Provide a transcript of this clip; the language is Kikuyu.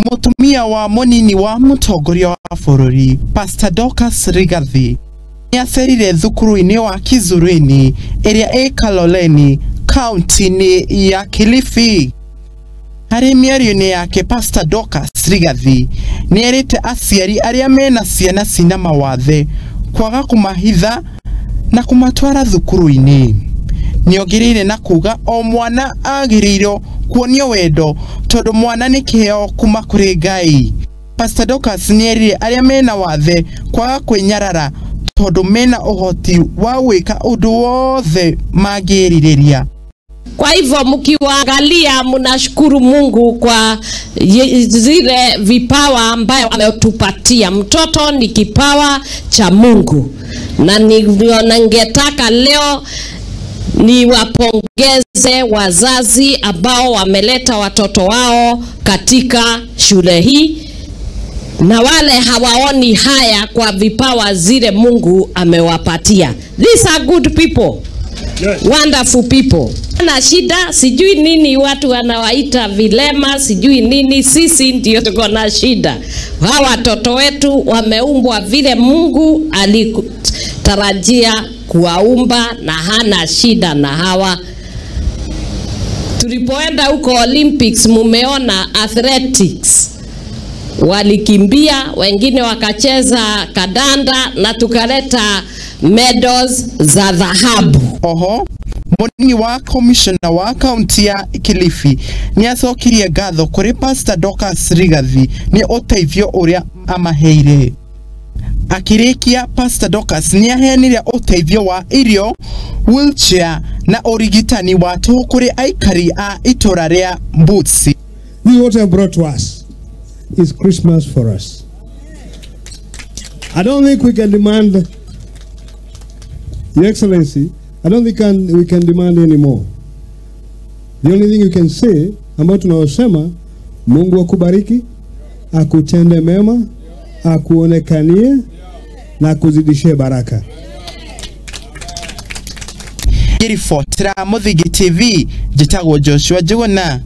Mutumia wa munini wa mutongoria wa bũrũri Pastor Dorcas Rigathi nĩacerire thukuru-inĩ wa Kizurini ĩrĩa ĩ Kaloleni kaunti-inĩ ya Kilifi. Harĩ mĩario-inĩ yake Pastor Dorcas Rigathi nĩerĩte aciari arĩa mena ciana cina mawathe kwaga kũmahitha na kũmatwara thukuru-inĩ. Nĩongereire na kuga o mwana agĩrĩirwo kuonio wendo tondũ mwana nĩ kĩheo kuma kũrĩ Ngai. Pastor Dorcas nĩerire arĩa mena wathe kwaga kwĩnyarara tondũ mena ũhoti wa gwĩka ũndũ wothe mangĩrirĩria. Kwa hivyo mkiwaangalia mnashukuru Mungu kwa zile vipawa ambayo ametupatia. Mtoto ni kipawa cha Mungu, na ningetaka leo niwapongeze wazazi ambao wameleta watoto wao katika shule hii, na wale hawaoni haya kwa vipawa zile Mungu amewapatia. These are good people. Yes. Wonderful people. Na shida sijui nini watu wanawaita vilema sijui nini, sisi ndio tuko na shida. Hawa watoto wetu wameumbwa vile Mungu alitarajia kuwaumba na hana shida na hawa. Tulipoenda huko Olympics mumeona athletics walikimbia, wengine wakacheza kadanda na tukaleta medals za dhahabu. Oho, munini wa commissioner wa kaunti ya Kilifi nĩacokirie ngatho kũrĩ Pastor Dorcas Rigathi nĩ ũteithio ũrĩa amaheire. Akĩrĩkia, Pastor Dorcas nĩaheanire ũteithio wa irio, wheelchair na ũrigitani wa tũhũ kũrĩ aikari a itũra rĩa Mbutsi. What have brought to us is Christmas for us. I don't think we can demand, Your Excellency, I don't think we can demand any more. The only thing you can say, ambayo tunayosema, Mungu akubariki, akutende mema, akuonekanie na akuzidishie baraka. Ngĩribotera Mũthingi TV, njĩtagwo Joshua Njuguna.